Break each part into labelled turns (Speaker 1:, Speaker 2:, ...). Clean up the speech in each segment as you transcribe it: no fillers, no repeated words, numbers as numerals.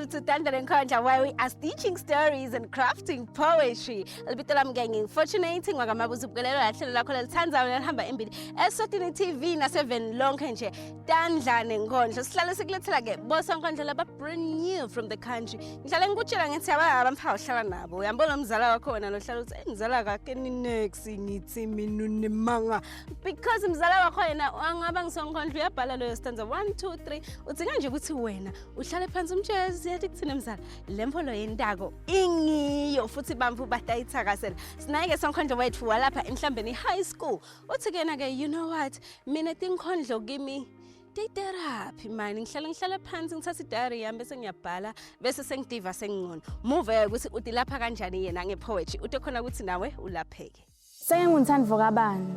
Speaker 1: Welcome to Tandla Nenkhondla where we are stitching stories and crafting poetry. Libito lami ke ngingu-Fortunate ngwakamabuzi ubukelelo lahlelo lakho lelithandzayo lelihamba embili Eswatini TV naseveni lonke nje Tandla Nenkhondla. Sihlale sikulethela ke bosonkondlo laba brand new from the country. Ngihlale ngikutshela ngithi abamfaka uhlala nabo. Uyambona umzala wakho wena lohlala uthi mzala kakhe ninex ngithi mina unemanga because mzala wakho yena angaba ngisonkondlo uyabhala loyo stanza 1 2 3 udzinga nje ukuthi wena uhlale phansi umtshele siyathi kuthina mzala le mfolo yentako ingiyo futhi bamfu batayithakasela sinaye-ke sonkondlo wethu walapha enhlambeni high school uthi kena-ke you know what mina tinkhondlo kimi titherapy mani ngihlala ngihlala phansi ngithatha idayari yami bese ngiyabhala bese sengidiva sengingcono muve ukuthi utilapha kanjani yena ngepoetry ute khona ukuthi nawe ulapheke
Speaker 2: SenginguNthandvo kabani?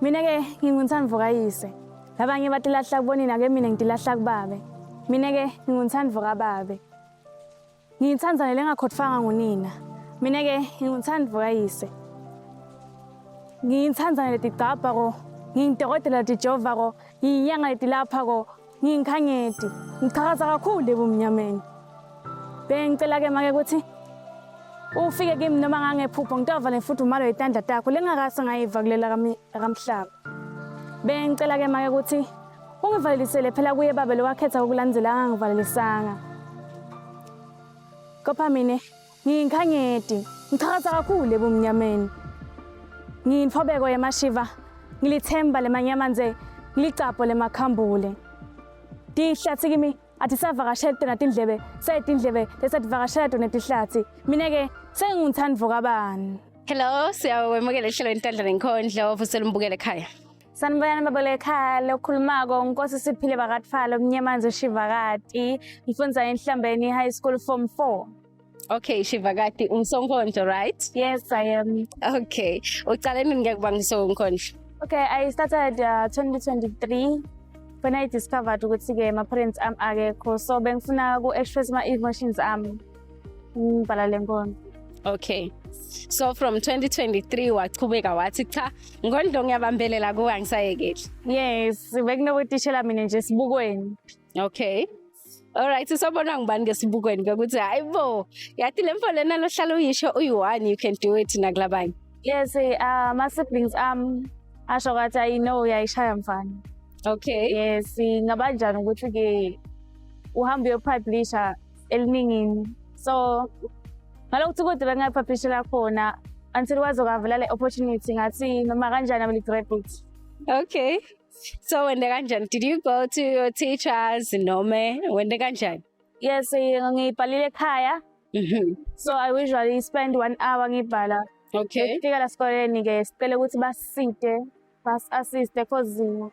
Speaker 2: Mina-ke nginguNthandvo kayise. Labanye batilahla kubonina ke mina ngitilahla kubabe. Mina-ke nginguNthandvo kababe. Ngiyintsandzane lengakhothwanga ngunina. Mina-ke nginguNthandvo kayise. Ngiyintsandzane letigcabha ko, ngiyintokodela letijova ko, ngiyinyanga letilapha ko, ngiyinkhanyeti. Ngichakaza kakhulu ebumnyameni. Bengicela-ke make ukuthi ufike kimi noma ngangephupho ngitova nemfudumalo yetandla takho lengakase ngayiva kulela kamhlaba. Bengicela-ke make ukuthi ungivalelisele phela kuye babe lowakhetha ukulandzela angangivalelisanga. Kopha mina ngiyinkhanyeti, ngichakaza kakhulu ebumnyameni. Ngiyinfobeko yemashiva, ngilithemba lemanyamanze, ngilicapho lemakhambule. Tihlathi kimi atisavakasheli tona tindlebe, setindlebe lesativakashela tona tihlathi. Mina-ke senginguNthandvo kabani.
Speaker 1: Hello, siyawemukela ehlelweni Intandla Nenkhondlo, vusela umbukele ekhaya.
Speaker 2: Sanibonani babele ekhaya lokhulumako Nkosi Siphile bakaTfwala umnyemanzi uShivakati ngifundza eNhlambeni High School Form 4.
Speaker 1: Okay, Shivakati umsonkondlo right?
Speaker 2: Yes, I am.
Speaker 1: Okay. Uqale nini ngeke kuba ngisonkondlo?
Speaker 2: Okay, I started 2023 when I discovered ukuthi ke my parents am akekho so bengifuna ku express my emotions ami. Ngibhala le nkondlo.
Speaker 1: Okay. So from 2023 wachubeka wathi cha ngondlo ngiyabambelela kuwe angisayekeli.
Speaker 2: Yes, bekunokutishela mina nje sibukweni.
Speaker 1: Okay. Alright, sobona ngubani ke sibukweni ke ukuthi hayibo, yathi le mfo lena lohlala uyisho uyi-one you can do it nakulabanye.
Speaker 2: Yes, my siblings am asho kathi I know uyayishaya mfana.
Speaker 1: Okay.
Speaker 2: Yes, ngabanjani ukuthi ke uhambe uyopublisha eliningini. So ngalokuthi kude bengayipublishela khona until kwaze kwavela le opportunity ngathi noma kanjani I will grab it.
Speaker 1: Okay. So wende kanjani? Did you go to your teachers noma wende kanjani?
Speaker 2: Yes, ngiyibhalile ekhaya. So I usually spend one hour ngibhala. Fika la sikoleni ke sicele ukuthi basisite, basi-assiste cause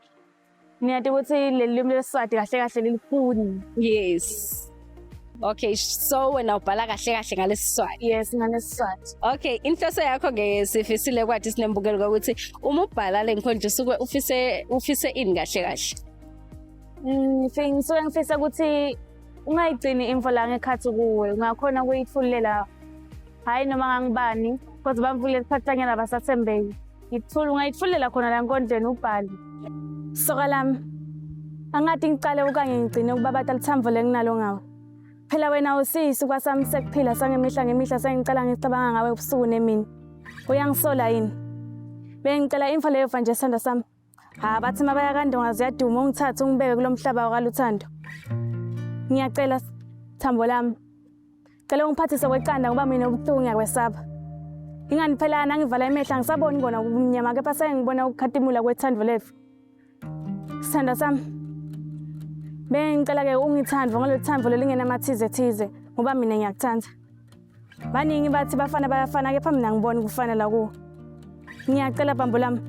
Speaker 2: niyati ukuthi leli limi leSiswati kahle kahle lilikhuni.
Speaker 1: Yes. Okay, so wena ubhala kahle kahle ngalesiswati.
Speaker 2: Yes, ngalesiswati.
Speaker 1: Okay, inhloso yakho ke sifisile kwathi sinembukelo ukuthi uma ubhala le nkondlo usuke ufise ufise ini kahle kahle.
Speaker 2: Ngisuke ngifisa ukuthi ungayigcini info la ngekhathi kuwe, ungakhona ukuyithulela hhayi noma ngangibani because bamvule isikhathi basathembeki. Ngithula ungayithulela khona la nkondlweni ubhale. Soka lami. Angathi ngiqale okanye ngigcine ukubabata lithambo lenginalo ngawe. Phela wena usisi kwasami sekuphila sangemihla ngemihla sengicela ngicabanga ngawe ubusuku nemini. Uyangisola yini? Bengicela info leyo manje sithando sami. Ha bathi mabaya kandonga ziyaduma ungithathe ungibeke kulomhlaba wakaluthando. Ngiyacela thambo lami. Cela ungiphathise kweqanda ngoba mina ubuhlungu ngiyakwesaba. Ingani phela nangivala imehla angisaboni kona ubumnyama kepha sengibona ukukhatimula kwethando lethu. Sithanda sami. Bengicela ke ungithande ngalolu thando lelingenamathize thize ngoba mina ngiyakuthanda. Baningi bathi bafana bayafana kepha mina ngiboni kufana la kuwo. Ngiyacela bambo lami.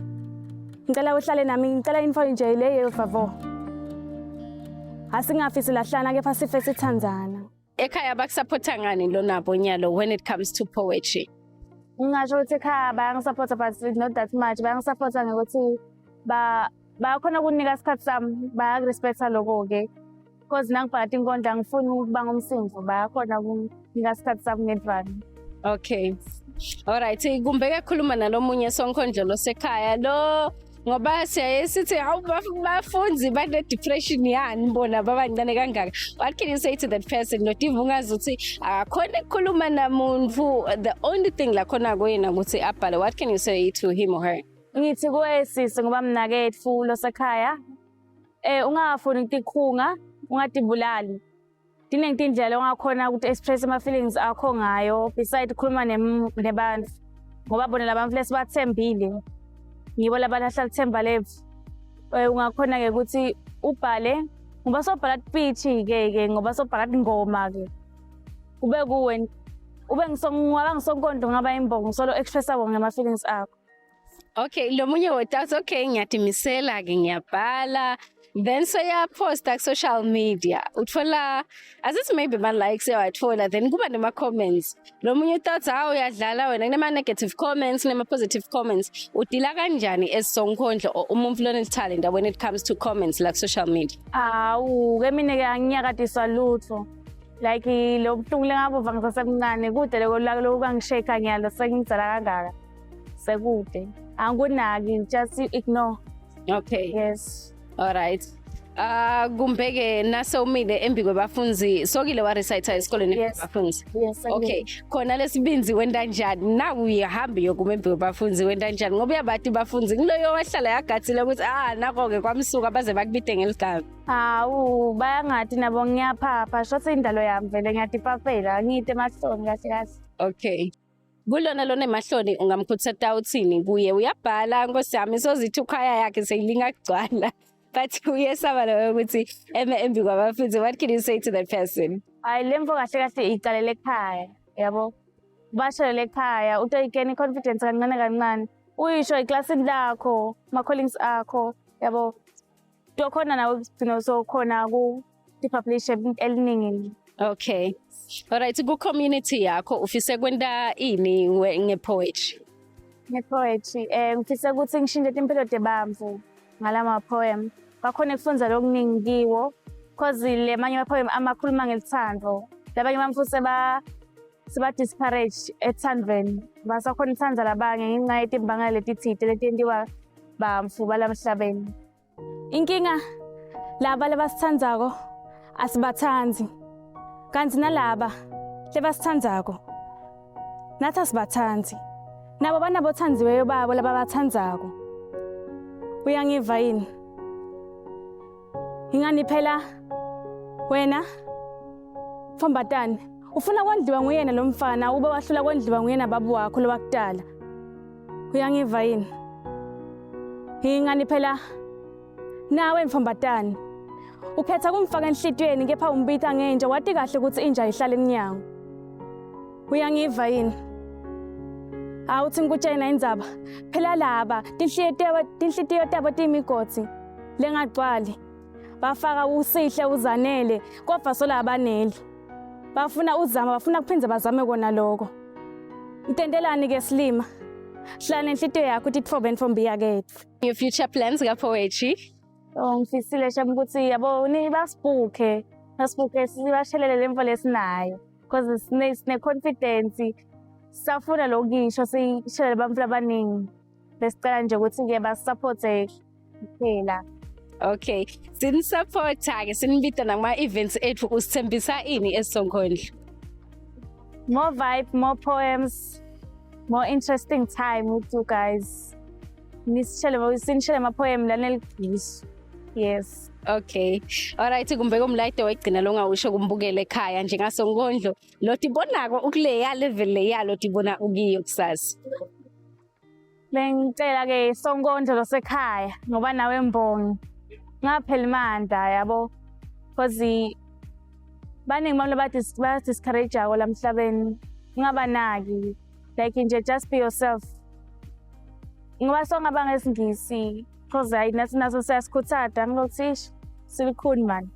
Speaker 2: Ngicela uhlale nami, ngicela info nje le yevavo. Asingafi silahlana kepha sife sithandzana.
Speaker 1: Ekhaya bakusupport ngani lona bonyalo when it comes to poetry?
Speaker 2: Ngingasho ukuthi ekhaya bayangisupporta but not that much. Bayangisupporta ngokuthi ba bayakhona ukunika isikhathi sami, bayakurespecta lokho-ke. Because nangibhala tinkondlo angifuni ukuba ngumsindo, bayakhona ukunika isikhathi sami ngedvana.
Speaker 1: Okay. Alright, kumbe ke khuluma nalomunye sonkondlo losekhaya lo Ngoba siyaye sithi hawu, bafunzi bane-depression yani bona babancane kangaka. What can you say to that person notiva ungazi ukuthi akakhona ukukhuluma namuntu, the only thing lakhona kuyena ukuthi abhale? What can you say to him or her?
Speaker 2: Ngithi kuwe sisi, ngoba mnaketfu losekhaya, ungafuni ukutikhunga, ungatibulali. Tiningi tindlela ongakhona ukuthi express ama-feelings akho ngayo beside ukukhuluma nebantu, ngoba bona labantu lesibathembile ngibo labalahla lithemba lethu. Ungakhona-ke ukuthi ubhale, ngoba sobhala tipitshi-ke ke, ngoba sobhala tingoma-ke, kube kuwe ube ngaba ngisonkondlo, ngaba imbongo, solo expressa wona ngama-feelings akho.
Speaker 1: Okay, lo munye wetathi, okay, ngiyatimisela-ke, ngiyabhala, then soyaposta ku-social media, uthola asithi maybe ma-likes uyawathola, then kuba nema-comments. Lo munye utathi, hawu, uyadlala wena. Kunema-negative comments, kunema-positive comments. Udila kanjani as sonkondlo or umuntu lonelithalenta when it comes to comments like social media?
Speaker 2: Hawu ke, mina-ke anginyakatiswa lutho. Like lo buhlungu lengabuva ngisasemncane kude, loko loku kangisheka nyalo sengimdala kangaka, sekude, angikunaki, just ignore. Yes.
Speaker 1: Alright, kumbe-ke nase umile embi kwebafundzi, sokile warecita esikoleni?
Speaker 2: Yes.
Speaker 1: Bafundzi?
Speaker 2: Yes.
Speaker 1: Okay, khona lesibinzi wenta njani na uyahamba uyokuma embi kwebafundzi? Wenta njani ngoba uyabati bafundzi ngiloyo wahlala yagadzile ukuthi ah, nako-ke kwamsuka baze bakubite ngeligama?
Speaker 2: Hawu, bayangati nabo ngiyaphapha, shothi indalo yami vele ngiyatiphaphela, ngiyite emahloni kahle kahle.
Speaker 1: Okay, kulona lona emahloni ungamkhuthata uthini kuye? Uyabhala, nkosi yami, sozithi ukhaya yakhe seyilinga kugcwala, but uyesaba loyo ukuthi eme embi kwabafundi. What can you say to that person?
Speaker 2: Hayi, le mfo kahle kahle iqalele ekhaya, yabo, bashelele ekhaya, utoyigena i-confidence kancane kancane, uyisho eklasini lakho, ma-colleagues akho, yabo, tokhona nawe kugcina sokhona ku-publish eliningi.
Speaker 1: Okay, alright, ku-community yakho ufise kwenta ini nge-poetry?
Speaker 2: Nge-poetry, ngifisa ukuthi ngishintshe timpilo tebantfu ngalama poem, bakhona kufundza lokuningi kiwo, cause le manye ama-poem amakhuluma ngelithando, labanye bantfu seba discourage ethandweni, basakhona ukuthanda labanye ngenxa yetimbangela letitsite letentiwa bantfu balamhlabeni. Inkinga, laba labasithandzako asibatsandzi, kantsi nalaba lebasithandzako nathi asibatsandzi. Nabo banabothandziweyo babo lababatsandzako. Uyangiva yini? Ingani phela wena Fombatane ufuna kondliwa nguyena lo mfana, ube wahlula kondliwa nguyena baba wakho lowakudala. Uyangiva yini? Ingani phela nawe mfombatane ukhetha kumfaka enhlitiyweni, kepha umbita ngenja, wati kahle ukuthi inja ihlala emnyango. Uyangiva yini? Awuthi ngikutshena indzaba phela, laba tinhlitiyo tabo tiyimigodzi lengagcwali, bafaka usihle uzanele, kodwa sola abaneli, bafuna uzama, bafuna kuphindze bazame kona loko. Ntentelani ke silima, hlala nenhlitiyo yakho, titfobe ntfombi yaketfu.
Speaker 1: Your future plans ka-poetry?
Speaker 2: Oh, ngifisile shame ukuthi yabo ni basibhukhe, basibhukhe, sibashelele le mfo lesinayo, because sine confidence, safuna lokisho, sishelele abantu abaningi. Besicela nje ukuthi-ke basupporte kuphela.
Speaker 1: Okay, sinisupporta-ke, sinibita nakuma-events ethu. Usithembisa ini esisonkondlo?
Speaker 2: More vibe, more poems, more interesting time with you guys. Nisishele, sinishele ama-poem laneligqiso, yes.
Speaker 1: Okay, alright, kumbe kumlayito wegcina longawusho kumbukele ekhaya njengasonkondlo lotibonako ukuleya level leya lotibona ukiyo kusasa?
Speaker 2: Bengicela-ke sonkondlo losekhaya, ngoba nawe mbongi, ngapheli mandla, yabo, cause baningi abantu ba-discourage-ako la emhlabeni, ungabanaki, like nje just be yourself, ngoba songaba ngesingisi, cause hayi, nathi naso siyasikhuthaza ngilokuthi ish silikhuni man,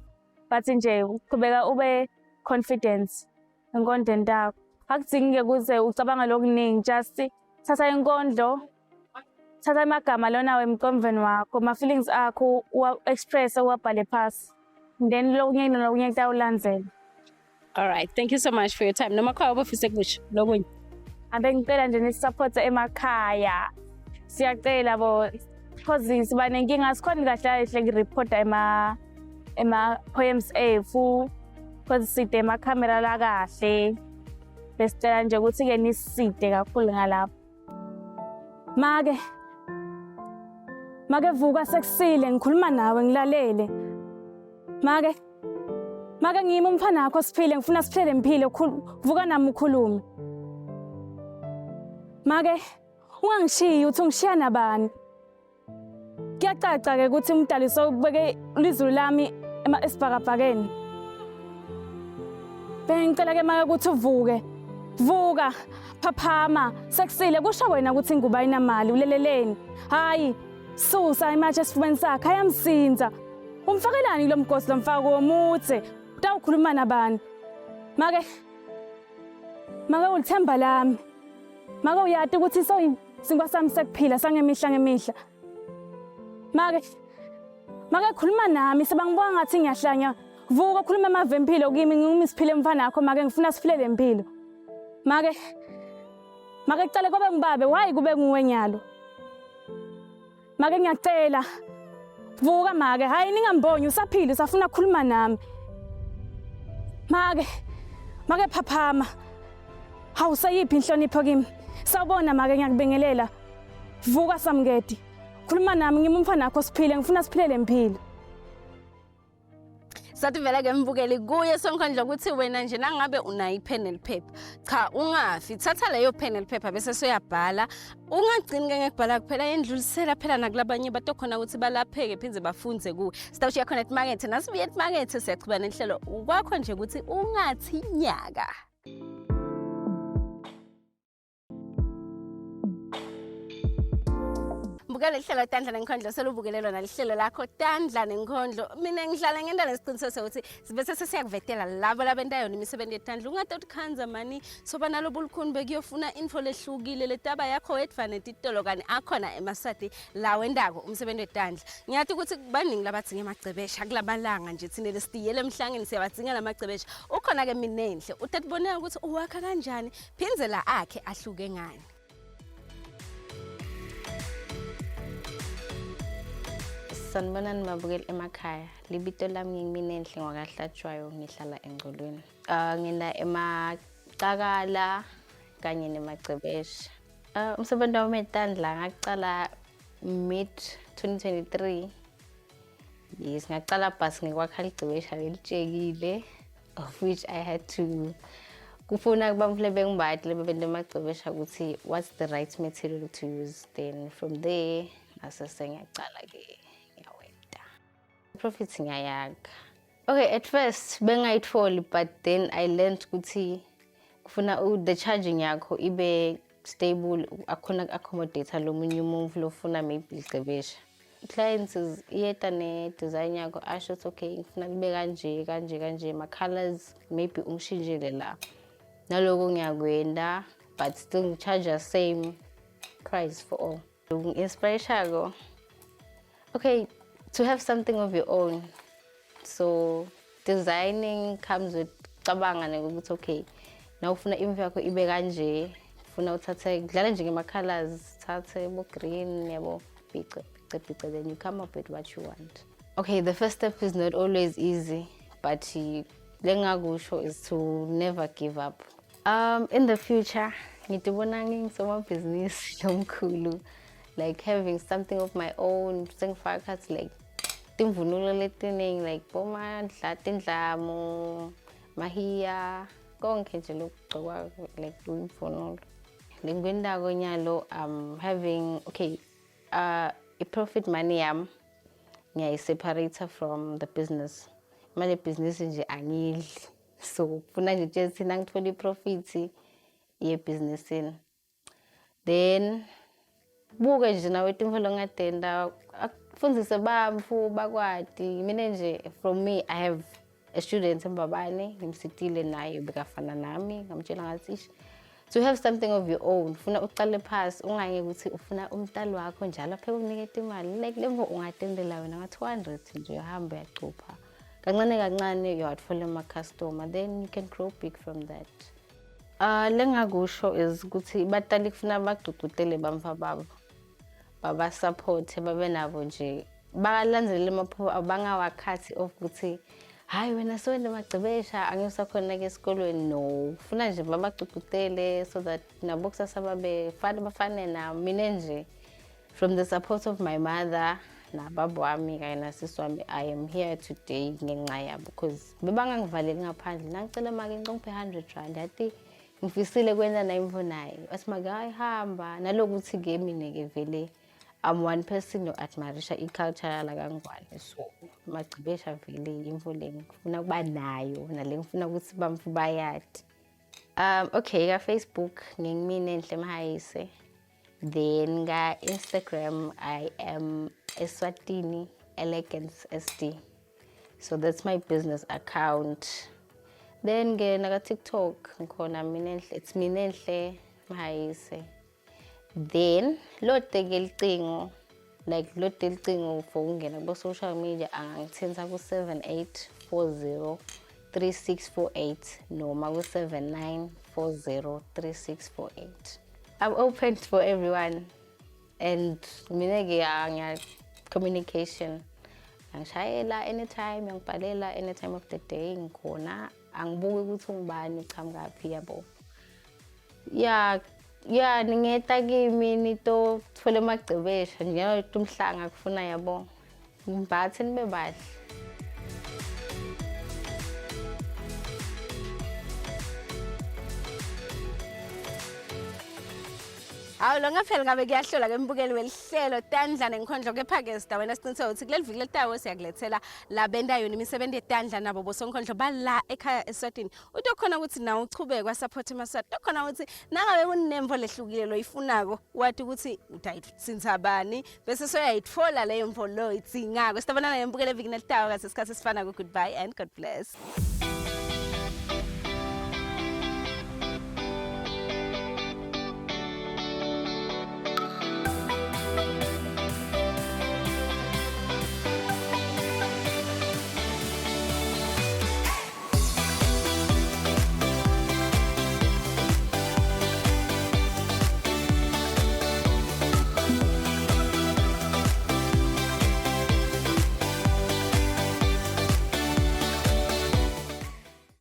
Speaker 2: but nje uqhubeka ube confidence enkondlweni takho, akudingi-ke kuze ucabange lokuningi, just thatha inkondlo, thatha amagama lona emqondweni wakho, ama-feelings akho, uwa-express, uwabhale phasi, then lokunye nalokunye kutawulandzela.
Speaker 1: Alright, thank you so much for your time. Noma khona obufise kusho lokunye?
Speaker 2: Abe ngicela nje nisupporte emakhaya, siyacela bo. Cause siba nenkinga asikhoni kahle kahle kuripota ema ema-poems ethu cause side emakhamera la kahle. Besicela nje ukuthi-ke niside kakhulu ngalapho. Make, make vuka sekusile ngikhuluma nawe ngilalele. Make, make ngimi umfana wakho siphile ngifuna siphile mphile vuka nami ukhulume. Make, ungangishiyi uthi ungishiya nabani? Kuyacaca-ke ukuthi umdali sewubeke lizulu lami esibhakabhakeni. Bengicela-ke make ukuthi uvuke. Vuka, phaphama, sekusile kusho wena ukuthi ingubo ayinamali uleleleni. Hhayi, susa imatshe esifubeni sakhe ayamsinza. Umfakelani kulo mgosi lo mfako womude? Utawukhuluma nabani? Make, make ulithemba lami. Make uyati ukuthi soyini? Sinkwa sami sekuphila sangemihla ngemihla. Make Make khuluma nami sebangibona ngathi ngiyahlanya. Vuka khuluma amava empilo kimi ngimi siphile mfana wakho make ngifuna siphile le mpilo. Make Make kucale kube ngibabe why kube nguwe nyalo. Make ngiyacela. Vuka make hayi ningambonyi usaphila usafuna ukukhuluma nami. Make Make phaphama. Hawu sayiphi inhlonipho kimi? Sawubona make ngiyakubingelela. Vuka Samkedi. Khuluma nami ngimumfana wakho siphile ngifuna siphile lempilo.
Speaker 1: Sathi vele ke mbukeli kuye sonkondlo ukuthi wena nje nangabe unayo ipheni neliphepha cha ungafi thatha leyo pheni neliphepha bese soyabhala ungagcini ke ngekubhala kuphela yendlulisela phela nakulabanye batokhona ukuthi balapheke phindze bafunze kuwe sitawushiya khona etimakethe nasibuye etimakethe siyachubana nenhlelo kwakho nje ukuthi ungathi nyaka Bukela ihlelo Tandla Nenkhondlo selubukele lona lihlelo lakho Tandla Nenkhondlo. Mina ngihlala ngenta nesiqiniseko sokuthi sibe sesiyakuvetela labo labenta yona imisebenzi yetandla. Ungade utikhandza mani soba nalo bulukhuni bekuyofuna info lehlukile letaba yakho wedvwa netitolo kani akhona emaswati la wendako umsebenzi wetandla. Ngiyati ukuthi baningi labadzinga emagcebesha kulamalanga nje thina lesitiyele emhlangeni siyabadzinga lamagcebesha. Ukhona ke Minenhle utatibonela ukuthi uwakha kanjani phindze la akhe ahluke ngani.
Speaker 3: Sanibonani mabukeli emakhaya. Libito lami nginguMinenhle ngwakaHlatshwayo ngihlala eNgcolweni. Uh, ngina emacakala kanye nemagcebesha. Uh, umsebenzi wami wetandla ngaqala mid 2023. Yes, ngaqala bhasi ngikwakha ligcebesha lelitshekile of which I had to kufuna kubamfule bengibati lebe bento emagcebesha ukuthi what's the right material to use then from there ngase sengiyaqala-ke ngiyaweda profit ngiyayakha okay at first bengayitholi but then i learned ukuthi kufuna the charging yakho ibe stable akhona ku-accommodate lo munye umuntu lofuna maybe licebesha clients iyeta ne-design yakho asho ukuthi okay ngifuna kube kanje kanje kanje ma-colors maybe ungishintshele la naloko ngiyakwenda but still ngicharge same price for all Ngi-inspireshako okay to have something of your own so designing comes with cabanga nekuthi okay na ufuna imvu yakho ibe kanje ufuna uthathe kudlala nje ngema-colors thathe bo-green yabo bice bice bice then you come up with what you want okay the first step is not always easy but lengakusho is to never give up Um, in the future, ngitibona ngingisomabhizinisi lomkhulu like having something of my own sengifaka khathi like timvunulo letiningi like bomandla tindlamu mahiya konke nje lokugcokwa like kuyimvunulo lengikwentako nyalo I'm having okay uh, i-profit money yami ngiyayi-separate from the business imali yebhizinisi nje angiyidli so kufuna nje tshela thina ngithola iprofit yebhizinisini then buke nje nawe timfo longadenda akufundise bamfu bakwati mina nje from me i have a student embabane ngimsitile naye bekafana nami ngamtshela ngathi ish to have something of your own ufuna uqale phasi ungangeke ukuthi ufuna umntali wakho njalo apheke ukuniketa imali like lemvo ungatendela wena nga-200 nje uyahamba uyacupha kancane kancane uyawathola ama-customer then you can grow big from that uh, lengakusho is ukuthi batali kufuna bagcugcutele bamfa babo. Babasupporte, babe nabo nje, balandzelele amaphupho abo, bangawakhathi of ukuthi hayi wena sewente magcebesha angisakhona ke esikolweni. No, funa nje babagcugcutele so that nabo kusasa babe fane bafane nami. Mina nje, from the support of my mother nababa wami kanye nasisi wami, I am here today ngenxa yabo, because bebangangivaleli ngaphandle. Nangicela make ngicela R100, yathi ngifisile kwenza nayo imvo naye, wathi make hayi hamba. Nalokuthi-ke mina-ke vele I'm one person o-admirisha i-culture yala kaNgwane, so magcibesha vele yimvo le ngifuna ukuba nayo nale ngifuna ukuthi bamfu bayati. Okay, ka-Facebook nginguMinenhle Mhayise, then ka-Instagram I am Eswatini Elegance SD, so that's my business account. Then ke naka-TikTok ngikhona Minenhle, it's Minenhle Mhayise. Then lodeke licingo, like lode licingo for ukungena kubo-social media, angangithinta ku-7840 3648 noma ku-7940 3648. I'm open for everyone and mina-ke ngiya communication, angishayela anytime, ngibhalela anytime of the day, ngikhona. Angibuki ukuthi ungubani, uchamukaphi, yabo. Ya, ningeta kimi nitotfola emagcebesha njengoba umhlanga kufuna, yabo, ngimbathe nibe bahle.
Speaker 1: Hawu, lo ngaphela ngabe kuyahlola ke mbukeli welihlelo Tandla Nenkhondlo. Kepha-ke sidawena siqiniseko ukuthi kuleli viki lelitayo siyakulethela labenta yona imisebenzi yetandla nabo bosonkhondlo bala ekhaya eSwatini. Utokhona ukuthi nawe uchubeke kwasupport emaswati, tokhona ukuthi nangabe kunemvo lehlukile loyifunako wati ukuthi utayitsintsa bani bese soyayitfola leyo mvo loyidzingako. Sitabonana nembukeli evikini elitayo ngasesikhathi esifanako. Goodbye and God bless.